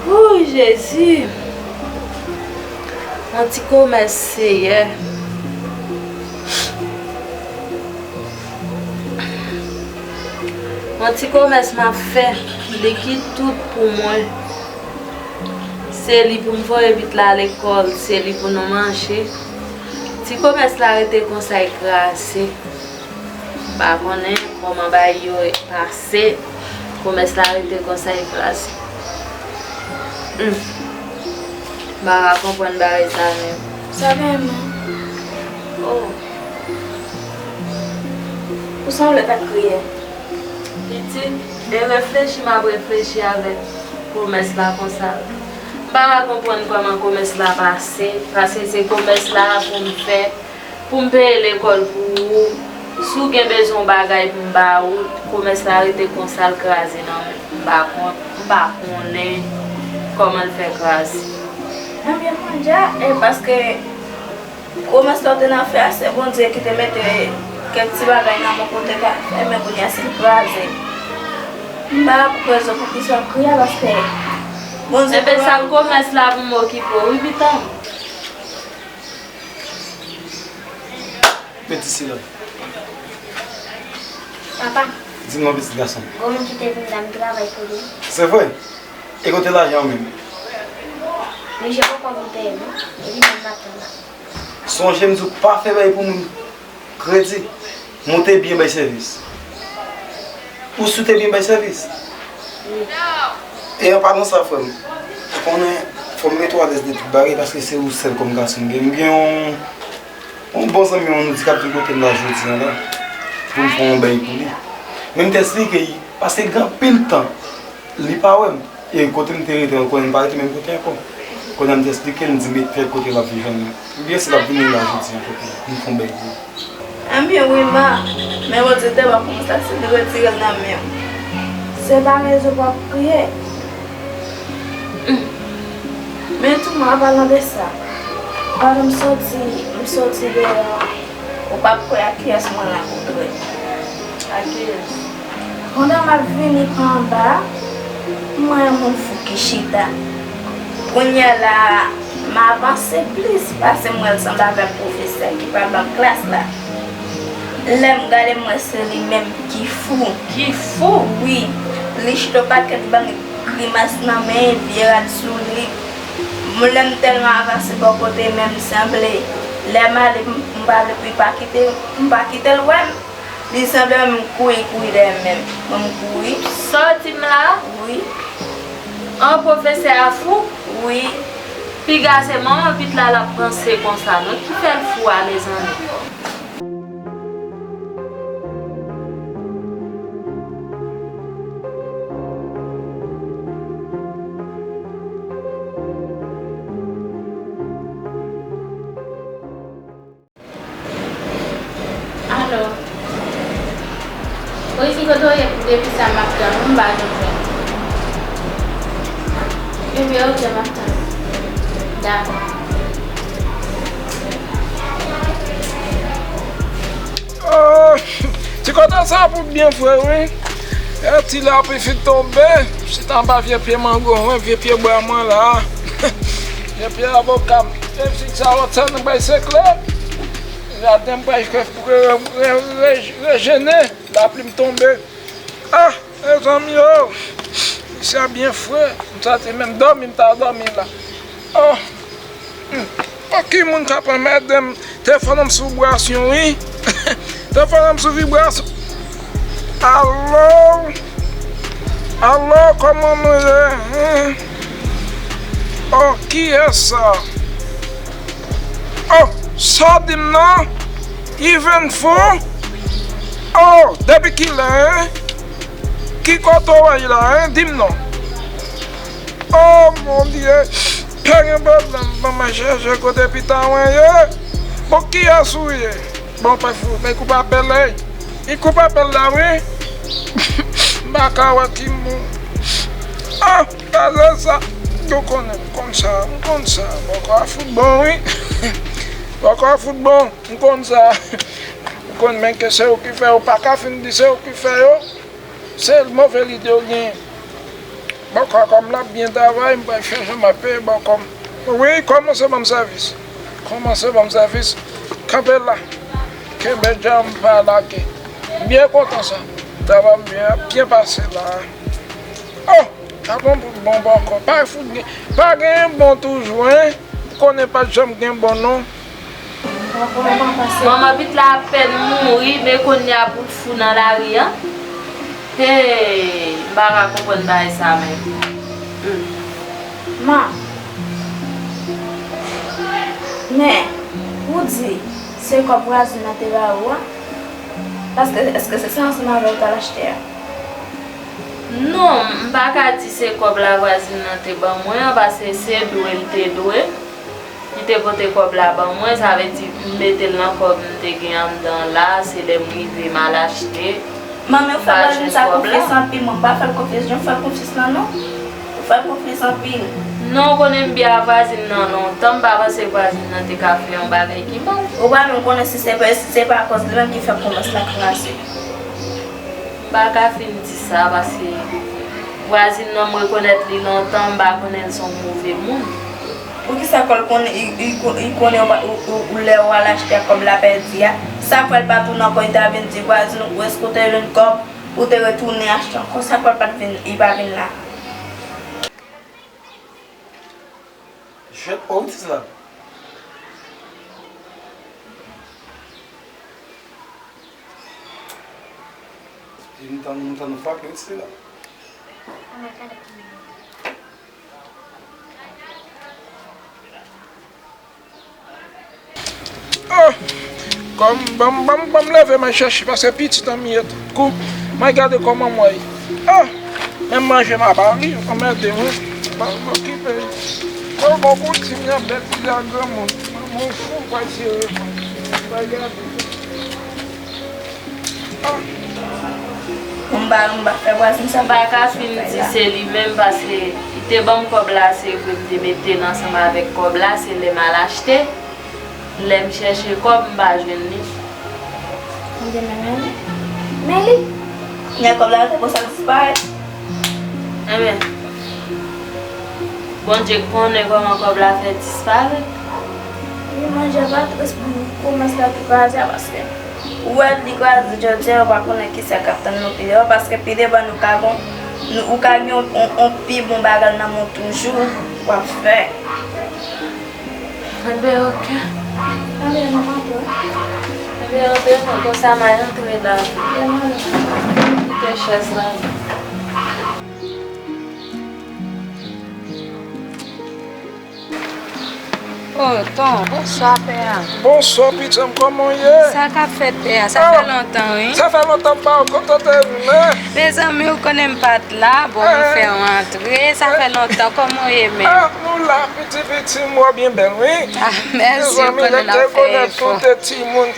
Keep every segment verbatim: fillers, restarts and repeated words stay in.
Wouy, Jezi! Yon ti komès, Seyè. Yon ti komès m ap fè, li ki tout pou mwen. Se li pou m voye pitit la lekòl, se li pou nou manje. Ti komès la rete konsa, l kraze. M pa konnen kòman bagay yo pase. Komès la rete konsa, l kraze. Humm. M pa ka konprann bagay sa menm. Sa genyen, man? Oh. Ou sanble t ap kriye. Pitit, e reflechi m ap reflechi avèk komès la konsa. M pa ka konprann kòman komès la pase, paske se komès la pou m fè, pou m peye lekòl pou ou. Si w gen bezwen yon bagay pou m ba ou, komès la rete konsa, l kraze nan men m. M pa kon-, m pa konnen kòman l fè kraze. Ebyen, Mandja, e paske komès la w te nan fè a, se Bondye ki te mete kèk ti bagay nan men w pou w te ka fè, men kounye a se l kraze. M pa konn rezon poukisa w kriye a, paske Bondye... Ebyen, sa k komès la pou m okipe w, wi, pitit. Mete silans. Papa. Di m non, pitit gason. Gon moun ki te vin la, m travay pou li. Se vre? E kote lajan an menm? Misye poko vin peye m, non. E li menm m ap tann la. Sonje m di w pa fè bagay pou moun kredi. M ou te byen bay sèvis. Ou si w te byen bay sèvis? Wi. E an palan sa, frè m, ou konnen, fò m rete alèz de tout bagay, paske se ou sèl kòm gason m gen. M gen yon, yon bon zanmi m, nou di, k ap vin kote m la jodi a la, pou m fè yon bagay pou li. Men m te esplike l, paske gen anpil tan, li pa wè m. E kote m te rete ankò, m pa rete menm kote ankò. Kounye a m te esplike l, m di, met pyès kote l ap viv an. Byen si l ap vini la jodi an kote m fè yon bèl kou. Ebyen wi, ma, men Bondye te ba w konsa, si li retire l nan men w. Se pa rezon pou w ap kriye. Men tou, ma, an palan de sa, pandan m soti, m soti deyò, ou p ap kwè ak kiyès mwen rankontre. Ak kiyès? Pandan m ap vini pa anba a, m wè yon moun fou ki chita. Kounye a la a, m avanse plis pase m wè l sanble avèk pwofesè ki pral ban m klas la. Lè m gade, m wè se li menm ki fou. Ki fou? Wi. Li chita yon pakèt, li ban m grimas nan men, vye rad sou li. Mwen, lè m tèlman avanse bò kote men m sanble, lè m ale, m, m pa vle pou li pa kite, m pa kite l wè m. Li sanble m kouri, kouri dèyè m menm. Mwen, m kouri. Sa w di m la? Wi. An, pwofesè a fou? Wi. Piga se manman pitit la l ap panse konsa, non, ki fè l fou a, mezanmi. Alo. Wi, ki kote w ye? Depi sa m ap tann ou, m pa janm jwenn ou. Ebyen, oke, m ap tann ou. Dakò. Oh, ti kote sa pou byen fre, wi. E ti lapli fin tonbe, chita anba vye pye mango mwen, vye pye bwa mwen la. Vye pye avoka m. E fig sa lòt sa nan bay sekle. Jaden m pral re-, re-, re-, re-, rejene, lapli m tonbe. Ah, mezanmi, oh, misye byen fre. M santi menm dòmi, m ta dòmi la. Oh, hmm. Oh, ki moun k ap anmède m? Telefòn an m sou vibrasyon, wi. Telefòn an m sou vibrasyon. Alo? Alo, kòman nou ye? Hen? Oh, kiyès sa? Oh, sa w di m nan? Even fou? Oh, depi kilè, en? Ki kote w ye la, en? Di m non. Oh, mon Dieu! Pa gen pwoblèm, ban mwen chèche kote pita mwen ye. Bon, kiyès ou ye? Bon, pa fou, men koup apèl la, wi. Li koup apèl la, wi. M pa ka wè ki moun. Ah! Gade sa. Ou konnen, m konn sa, m konn sa. Bòkò a fout bon, wi. Bòkò a fout bon, m konn sa. M konn, men ke se ou ki fè yo, pa ka fin di se ou ki fè yo. Se move lide w genyen. Bòkò a kòm l ap byen travay, m pral chèche m ap peye bòkò m. Wi, kòmanse ban m sèvis. Kòmanse ban m sèvis. Kanpe la. Kenbe djanm, pa lage. M byen kontan sa. Travay m byen, ap byen pase la. Oh! Sa bon pou bon bòkò. Pa fout gen, pa genyen bon toujou, en. Ou konnen pa t janm gen bon non. Manman pitit la apèn mouri, men kounye a bout fou nan lari a. Hey, m pa ka konprann bagay sa menm. Hmm. Ma, men, ou di se kòb vwazin nan te ba ou a? Paske, èske se sa ansanm avè w t al achte a? Non, m pa ka di se kòb la vwazin nan te ban mwen an, paske se dwe l te dwe. Li te pote kòb la ban mwen, sa vle di m mete l nan kòb m te gen anndan la, se lè m rive m al achte. Manmi, ou fè vwazin sa konfyans anpil, mwen pa fè l konfyans jan w fè l konfyans lan non. Ou fè l konfyans anpil. Non, ou konnen m byen a vwazin nan lontan, m pa panse vwazin nan te ka fè yon bagay ki mal. Ou pa menm konnen si se, si se pa akoz li menm ki fè komès la kraze. M pa ka fin di sa, paske vwazin nan m rekonèt li lontan, m pa konnen l se yon move moun. Poukisa kò l konnen, li, li, li konnen ou pa, ou, ou, ou lè ou al achte a kòb la pèdi a? Sa fè l pa tounen ankò, li ta vin di vwazin ou, èske ou te jwenn kòb, ou te retounen achte ankò? Sa fè l pa t vin, li pa vin la? Jwèt pa w wi ti sla. M tann, m tann ou pa pi wi ti sla. Oh! Kòm, ban m, ban m, ban m leve m al chèche, paske pitit an m ye tankou. M al gade kòman mwen ye. Oh! Menm manje m ap pa ri, anmède m wi. Pa okipe. Kòm bon koutim, y ap bèt li a granmoun. Manman w fou, pa jere mwen. Pa gade. Anba, anba, fè vwazin sa. M pa ka fin di se li menm, paske li te ban m kòb la, se vre, m te mete l ansanm avèk kòb la, se lè m al achte. Lè m chèche kòb, m pa jwenn li. Mande men li. Men li. Men kòb la te konsa disparèt. Enben, Bondye k konnen kòman kòb la fè disparèt. Wi, manje pa tris pou komès la tou kraze a, paske ou wè li kraze jodi a, ou pa konnen kisa k ap tann nou pi devan, paske pi devan nou ka gon, nou, ou ka gen yon, yon, yon pi bon bagay nan men w toujou, w ap fè. Enben, oke. Enben, nou antre. Enben, antre non, konsa m a antre la. Kite chèz la. Oh, Ton, bonswa, pè a. Bonswa, pitit m, kòman w ye? Sa k ap fèt, pè a? Sa fè lontan, wi. Sa fè lontan m pa wè w, kote w te ye menm? Mezanmi, ou konnen m pa t la, bon, m fè yon antre. Sa fè lontan, kòman w ye menm? Ah, nou la, piti piti, m wè w byen bèl, wi. Ah, mèsi, ou konnen n ap fè efò. Mezanmi, lè m te konnen tou te timoun,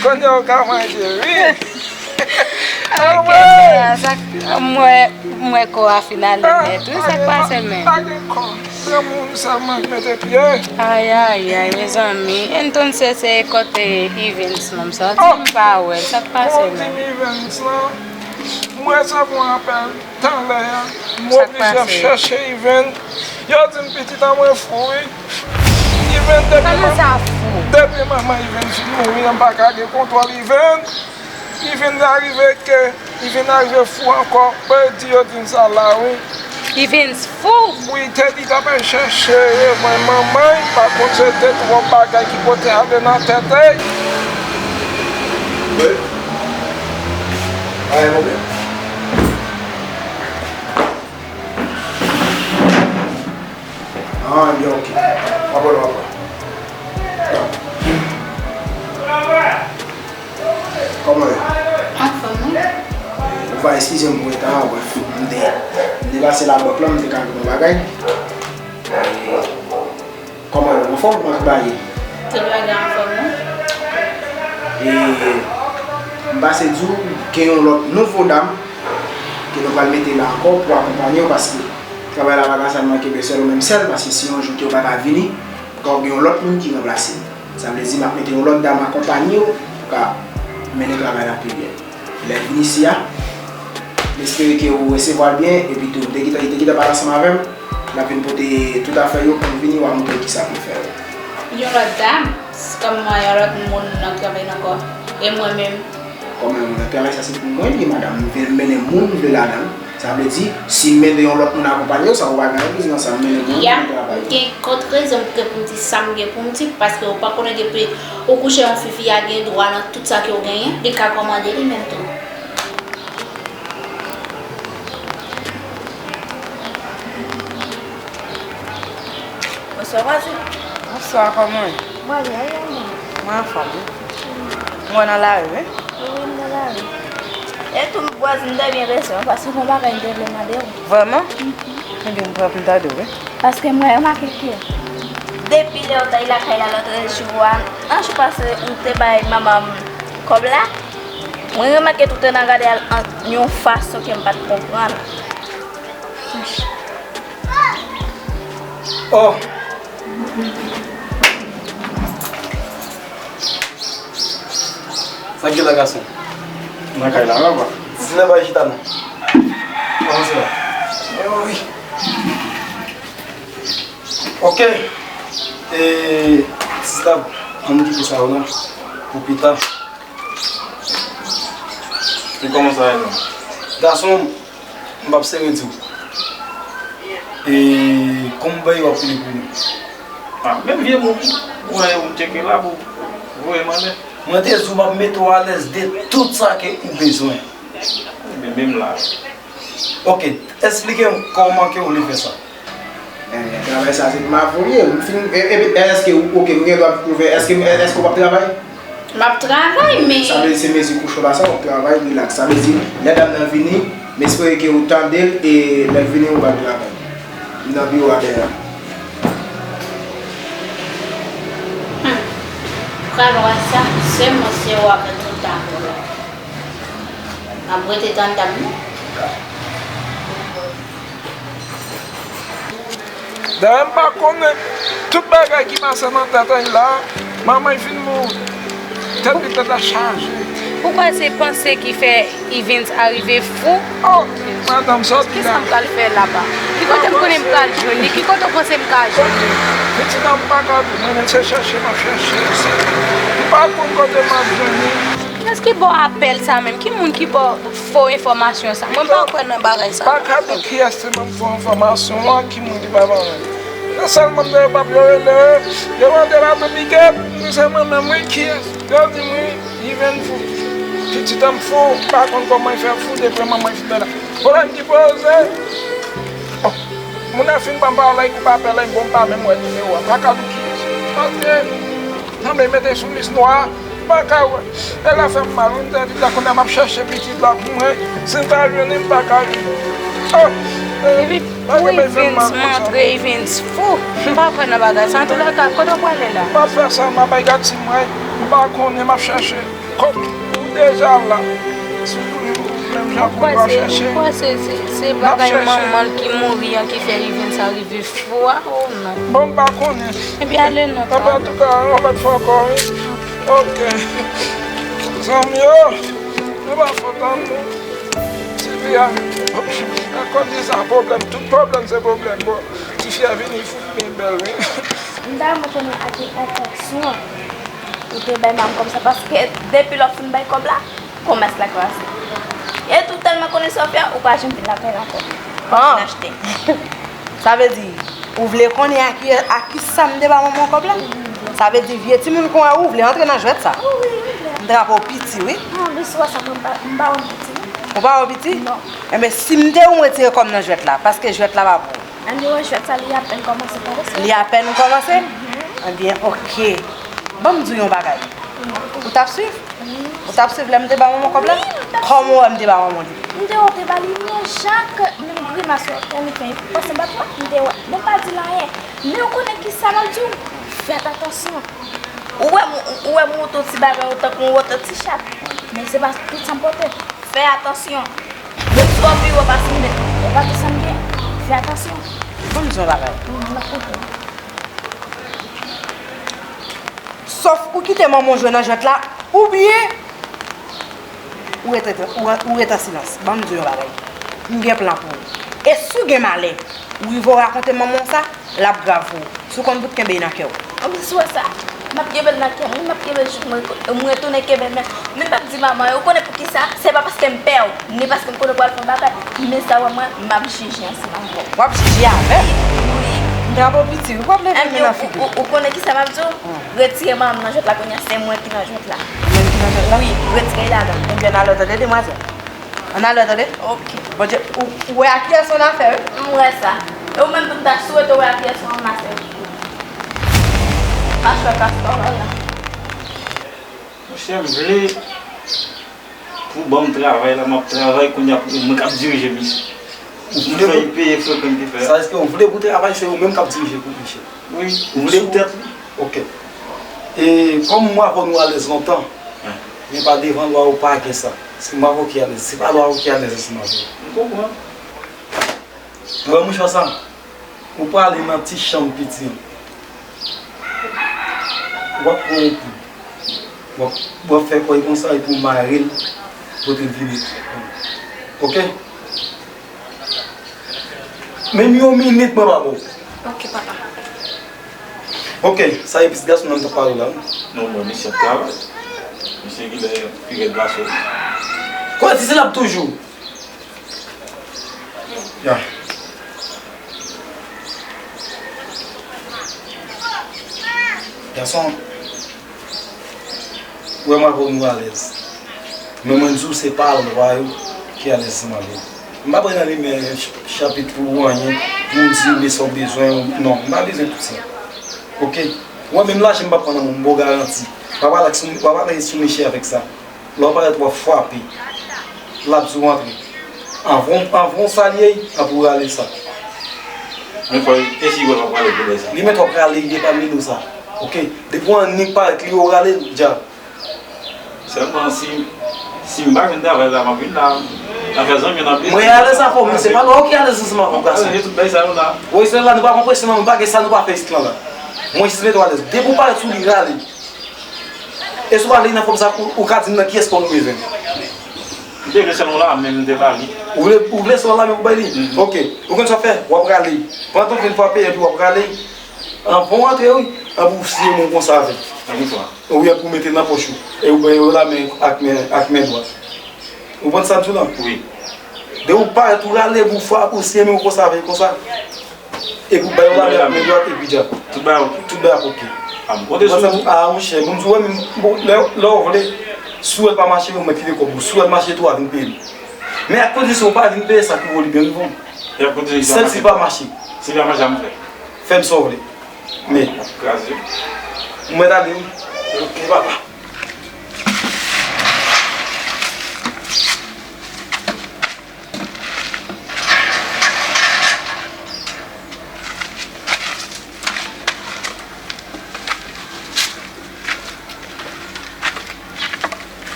kounye a w ka manje, wi. Ok, pè a, sa, m wè, m wè kò a fin ale nèt, wi, sa k pase menm? Pa gen kò. Granmoun sèlman k mete pye. Ayayay, mezanmi. Ann tann se, se kote Evens lan m sòti, m pa wè l. Sa k pase menm? Evens lan, m resevwa yon apèl talè a. M oblije ap chèche Evens. Yo di m pitit an mwen fou, wi. Evens depi manman, depi manman Evens fin mouri, m pa ka gen kontwòl Evens. Li vin arive ke, li vin arive fou ankò. Mwen di yo di m sa la, wi. Li vin fou? Wi, te di t ap al chèche revany manman l, pa konn se te twòp bagay ki pote ale nan tèt li. Wi. Pa gen pwoblèm. Ah, ebyen, ok. W ap wè l, w ap wè. Kòman w ye? Anfòm, wi. Ou va eskize m pou reta a, brèf, m te, m te pase la bank lan, m te ka jwenn yon bagay. Kòman w ye? Anfòm, kòman tout bagay ye? Tout bagay anfòm, wi. E, m pase di w, gen yon lòt nouvo dam ke nou pral mete la ankò pou akonpanye w, paske Travay la pa ka sèlman kenbe sèl ou menm sèl, paske si yon jou ke w pa ka vini, ka gen yon lòt moun ki ranplase m. Sa vle di m ap mete yon lòt dam akonpanye w pou ka mennen travay la pi byen. Lè l vin isi a, m espere ke ou resevwa l byen, epi tou, li te gentan, li te gentan pale ansanm avè m, l ap vin pote tout afè yo pou l vini, w a montre l kisa pou l fè yo. Yon lòt dam, kòm mwen, yon lòt moun nan travay ankò, e mwen menm. Kòman yon lòt travay, sa se pou mwen li ye, madanm. M vle mennen moun m vle ladan l. Sa vle di, si m mennen yon lòt moun akonpanye w, sa ou pa gen anpil nan sa, m mennen moun m vle travay. M gen kont rezon m gen pou m di sa m gen pou m di, paske ou pa konnen depi ou kouche yon fi, fi a gen dwa nan tout sa ke w genyen, li ka kòmande li menm tou. Bonswa, vwazen. Bonswa, kòman w ye? Mwen byen, e ou menm? Mwen anfòm, wi. Mwen nan lari, wi. Wi, m nan lari. E tou, vwazen, m te byen bezwen w, paske gon bagay m te vle mande w. Vrèman? Ebyen, m prè pou m tande w, wi. Paske mwen remake ke depi lè w t al lakay la lòt jou a, an jou pase, ou te bay manman m kòb la, mwen remake tou te nan gade al an yon fason ke m pa t konprann. Oh! Sa k gen la, gason? Nan kay la, papa. Sinan pa chita non. Kòman se la? Mwen wi. Ok. E, sista, ann kite sa yo la pou pita. E kòman sa ye non? Gason, m p ap sere di w. E kòm bay w ap pile pou nou. Ah, menm vye moun, ou wè yo tcheke la pou voye m anlè. Mwen te di w m ap mete w alèz de tout sa ke ou bezwen. Men menm la. Ok, esplike m kòman ke w vle fè sa. Eh, travay sa se pou m ap voye. M fin, e, e, e, èske ou, ok, m gen dwa pou fè, èske, èske w p ap travay? M ap travay, men. Sa vle di se mezi kouch ou la sa, w ap travay, rilaks. Sa vle di, lè dam nan vini, m espere ke ou tande l, e lè l vini, ou ba l travay. M nan biwo a dèyè a. Hmm. Pral wè sa, se mwen, se w avèk tout dam yo la. M ap rete tann dam nan. Dayè, m pa konnen tout bagay ki pase nan tèt Ayla. Manman fin mouri. Tèt li, tèt la chaje. Ou kwè se panse ki fè Evens a rive fou? Oh, madanm, sa w di la. Kisa m pral fè laba? Ki kote m konnen m pral jwenn li? Ki kote w panse m ka jwenn li? Pitit la, m pa ka di, mwen menm se chèche m ap chèche. M pa konn kote m ap jwenn li. Kiyès ki ba w apèl sa menm? Ki moun ki ba w fo enfòmasyon sa? Mwen pa kwè nan bagay sa. Pa ka di kiyès te ban m fo enfòmasyon an, ki moun ki pa ban mwen. Se sèlman m tande pap yo rele, yo mande m ap pike, se mwen menm wi, kiyès? Yo di m wi, Evens fou. Pitit an m fou, m pa konn kòman l fè fou, depi manman l fin la. Pwoblèm ki poze. Bon, moun nan fin ban m pawòl la, li koupe apèl la, bon, m pa menm wè nimewo a. M pa ka di w kiyès. Paske, nan men mete sou lis nwa, m pa ka wè. E la fè m mal, wi, m te di, la kounye a m ap chèche pitit la pou mwen. Si m pa jwenn li, m pa ka jwenn li. Oh, eh, epi, pa gen pou bèl fè m mal Evens konsa. Montre Evens fou. M pa kwè nan bagay sa. Antoulèka, kote w prale la? M pa fè sa, m ap bay gad si m wè. M pa konnen, m ap chèche. Kòm ou deja la, si w toujou menm jan pou nou ap chèche. Ou kwè se, se, se bagay manman l ki mouri an ki fè Evens sa rive fou a? Oh non. Bon, m pa konnen. Epi ale non, pa. Antouka, ann pa t fè ankò, wi. Ok. Zanmi yo, nou pa fòt an nou. Ti fi a, akoz de sa, pwoblèm, tout pwoblèm se pwoblèm. Bon, ti fi a vini fout byen bèl, wi. M ta renmen konnen a ki entansyon ou te bay manman kòb sa, paske depi lè w fin bay kòb la, kòmès la kraze. E tou tèlman konnen sa w fè, ou pa janm vin lakay la ankò. Ou pa fin achte. Sa vle di, ou vle konnen a ki, a ki sa m te ba manman kòb la? Wi. Sa vle di, vye timoun kon wè ou vle antre nan jwèt sa? Wi, wi, wi. M drape w piti, wi. An plis, ou wè sa, mwen m pa, m pa wè m piti, non. Ou pa wè w piti? Non. Enben, si m te ou, m retire kòb nan jwèt la, paske jwèt la pa pou ou. Anyway, jwèt sa, li apèn kòmanse, tande sa. Li apèn kòmanse? Mhm. Ebyen, ok. Ban m di w yon bagay. Ou t ap swiv? Wi. Ou t ap swiv lè m te ba manman kòb la? Wi, m t ap swiv. Kòman w wè m te ba manman li? M te wè w te ba li, men Jacques, menm grimas w ap fè, li fè, panse m pa t wè, m te wè. Men pa di l anyen. Men ou konnen kisa m ap di w? Fèt atansyon. Ou wè m, ou wè m monte yon ti bagay ou tankou yon wòtè ti chat. Men se pa tout sa m pote. Fè atansyon. Moun twò pi wo pase m, men ou pa tout sa m gen. Atansyon. Ban m di yon bagay. M ap koute. Sòf ou kite manman w jwe nan jwèt la, oubyen ou ret, ou, ou ret an silans. Ban m di w yon bagay. M gen plan pou ou. E si w gen malè, ou rive w rakonte manman w sa, l ap grav pou ou. Si w konn bout kenbe nan kè w. Anplis, ou wè sa? M ap kenbe l nan kè m, wi, m ap kenbe l jouk mwen, mwen retounen kenbe l. Men, men m p ap di manman, ou konnen poukisa? Se pa paske m pè w, ni paske m konnen w pral fè yon bagay. Men sa w wè mwen, m ap jije ansanm avè w. W ap jije avè m? Wi. M te ap piti, wi, w ap leve men nan figi m. Ou, ou, ou konnen kisa m ap di w? Retire manman m nan jwèt la kounye a, se mwen ki nan jwèt la. Mwen ki nan jwèt la? Wi, retire l adan. Ebyen, n ale tande, demwazèl. Ann ale tande. Ok. Bondye, ou, ou wè a kiyès ou nan afè, wi? M wè sa. E ou menm tou, m ta swete w wè a kiyès ou nan afè. Pastè Kastò la la. Monchè, m vle pou ban m travay la, m ap travay kounye a pou mwen k ap dirije misye. Ou vle pou peye frè kòm ki fè a. Sa vle di ou vle pou travay, se ou menm k ap dirije pou misye. Wi, ou vle sou tèt li. Ok. E kòm mwen avè w nou alèz lontan, men pa devan lwa ou pa gen sa. Se mwen avè w ki alèz, se pa lwa ou ki alèz ansanm avè w. M konprann. Ou wè mouchwa sa? Ou prale nan ti chanm piti an. W ap pran yon poud. W ap, w ap fè kò l konsa epi w mare l, pote l vini. Ok? Menm yon minit mwen pa ba w. Ok, papa. Ok, sa e pitit gason nan m t ap pale w la, wi. Non, mwen, misye ap travay. Misye genlè pi rèd pase w. Kòm di se l ap toujou. Ya. Gason, ou wè m avè w nou alèz. Men mwen di w se pa lwa yo ki alèz ansanm avè w. M pa pral nan limen ch-, chapit pou ou anyen, pou w di men sa w bezwen, non, m pa bezwen tout sa. Ok? Ou wè menm lajan m p ap pran nan men w, m ba w garanti. W ap ale sou, w ap ale sou misye avèk sa. Lè w parèt w ap frape. L ap di w antre. Anvan, anvan w salye, l ap ou rale sa. Men fò, e si w ap rale pou lè sa? Li mèt w ap rale, li pa mele w sa. Ok? Depi w annik parèt, li wè w rale l, djab. Sèlman si, si m pa jwenn travay la, m ap vin la. Afè zanmi n ap vin. Mwen alèz avè w, men se pa lwa w ki alèz ansanm avè w, gason. Tout bagay sa yo la. Wi, se la, nou pa pran presyon, non, nou pa gen sa, nou pa fè isit lan la. Mwen jis mete w alèz. Depi w parèt sou li, rale. E si w pa vle nan fòm sa, ou, ou ka di m nan kiyès kò nou bezwen. M te vle sèlman lame m te ba li. Ou vle, ou vle sèlman lame pou bay li? Mhm. Ok. Ou konn sa w fè? W ap rale. Pandan w fin frape, epi w ap rale. Anvan w antre, wi, epi w siye men w konsa avè l. Ann fwa. Wi, epi w mete l nan pòch ou. E w bay yo lame ak men, ak men dwat. Ou konprann sa m di w lan? Wi. Depi w parèt, ou rale, epi w frape, ou siye men w konsa avè l konsa. Epi w bay yon lame ak men dwat epi djab. Tout bagay ok. Tout bagay ap ok. A, m konte sou ou. A, monchè, bon, m di w, bon, lè, lè w vle, si w wè l pa mache, ou mèt kite kòb ou. Si w wè l mache tou, w a vin peye l. Men ak kondisyon ou pa vin peye sa ki vo li byen rive w. E ak kondisyon si l pa mache. Sèl si l pa mache. Si l pa mache, a m fè. Fè m sa w vle. Men. Kraze. Ou mèt ale, wi. Ok, papa.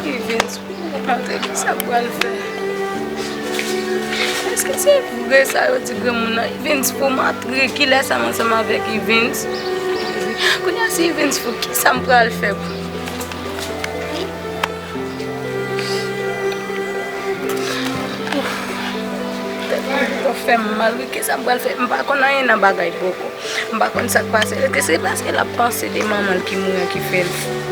Evens, pou m antre, kisa m pral fè? Èske se vre sa yo di granmoun nan? Evens, pou m antre, kilè sa m ansanm avèk Evens? Kounye a, si Evens fou, kisa m pral fè? Tèt mwen poko fè m mal, wi, kisa m pral fè? M pa konn anyen nan bagay poko. M pa konn sa k pase l. Èske se paske l ap panse de manman l ki mouri an ki fè l fou?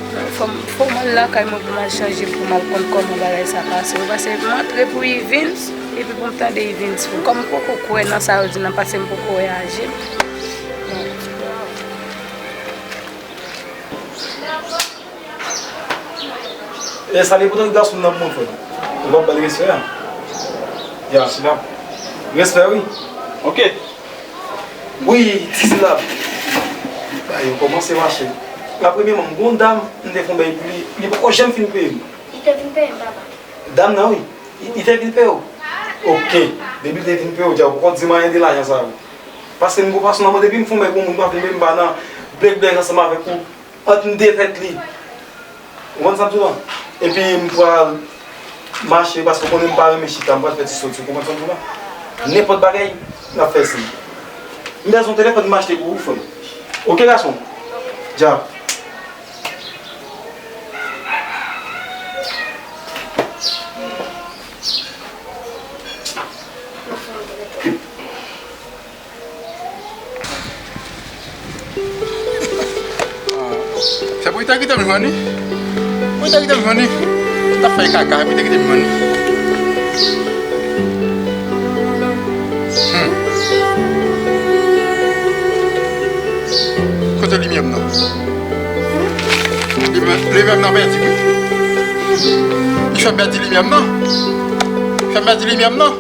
Non, fò m, fò m al lakay mwen pou m al chanje, pou m al konn kòman bagay sa pase. Ou pase m antre pou Evens, epi pou m tande Evens fou. Kòm m poko kwè nan sa yo di nan pase, m poko wè aji m. E salye pou tout gason nan pou mwen, frè. Ou pa ba l respè a? Ya. Silab. Respè, wi. Ok. Wi, ti silab. Bagay yo kòmanse mache. Premyèman, m gen yon dam, m te fè yon bèy pou li, li poko janm fin peye m. Li te vin peye m, papa. Dam nan, wi. Li, li te vin peye w? Ok. Depi li te vin peye w, dja ou poko di m anyen de lajan sa yo. Paske m gon fason nan mwen, depi m fè yon bèy pou moun, m pa fin peye m, m pa nan blèblè ansanm avèk ou. Ant m defèt li. Ou konprann sa m di w lan? Epi m pral mache paske w konnen m pa renmen chita, m pral fè ti soti, ou konprann sa m di w lan? Nenpòt bagay, n ap fè siy. M bezwen yon telefòn m achte pou ou, frè m. Ok, gason? Dja. Se pou li ta kite m jwenn li. Pou li ta kite m jwenn li. M t ap fè kaka, pou li ta kite m jwenn li. Hmm. Kote limyè m nan? Limyè, limyè m nan pèdi, wi. Li fè m pèdi limyè m nan. Li fè m pèdi limyè m nan.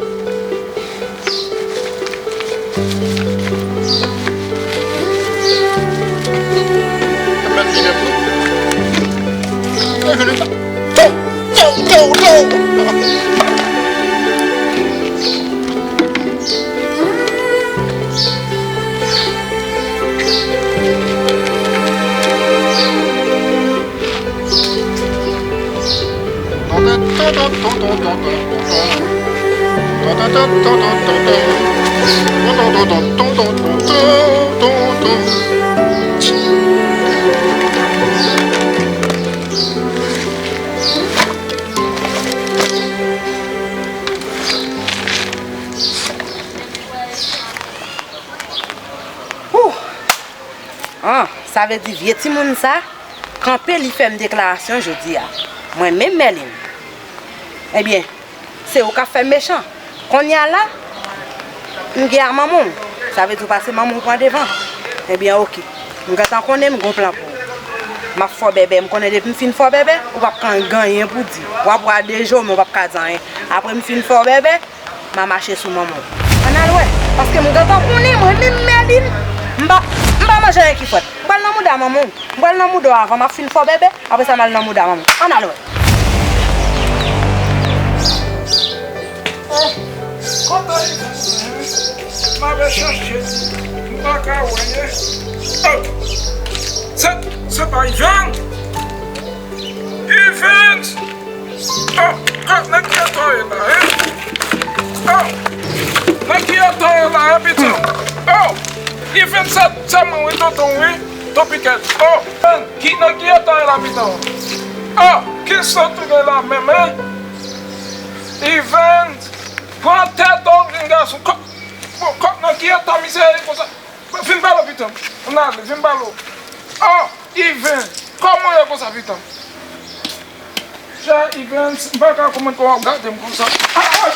Wouh! Ah, sa vle di vye timoun sa kanpe, li fè m deklarasyon jodi a. Mwen menm Mèlin. Ebyen, se ou k ap fè m mechan. Kounye a la, m gen a manman w. Sa vle di ou pase manman w pran devan. Ebyen, oke. M gentan konnen m gon plan pou ou. M ap fò bèbè. M konnen depi m fin fò bèbè, ou p ap ka gen anyen pou di. W ap wè a de je w, men ou p ap ka di anyen. Apre m fin fè w bèbè, m a mache sou manman w. Ann al wè. Paske m gentan konnen, mwen menm Mèlin, m pa, m pa manje anyen ki frèt. M pral nan mouda manman w. M pral nan mouda w avan, m ap fin fè w bèbè, apre sa m al nan mouda manman w. Ann al wè. Oh, kote Ivens? M ap chèche, m pa ka wè. Oh, se, se pa Ivens? Ivens! Oh, ah, nan ki eta w ye la, en? Oh, nan ki eta w ye la, en, pitit? Oh, Ivens, se, se mwen, wi, tonton, wi, Ton Pikèt. Oh, ki, nan ki eta w ye la, pitit? Oh, ki sant ou gen la menm, en? Ivens, pran tèt ou, jèn gason. Kò, bon, kò, nan ki eta misye ye konsa? Vin ba l, pitit. Ann ale, vin ba l. Oh, Ivens, kòman w ye konsa, pitit? Chè Ivens, m pa ka konprann kòman w ap gade m konsa. Ah, ah!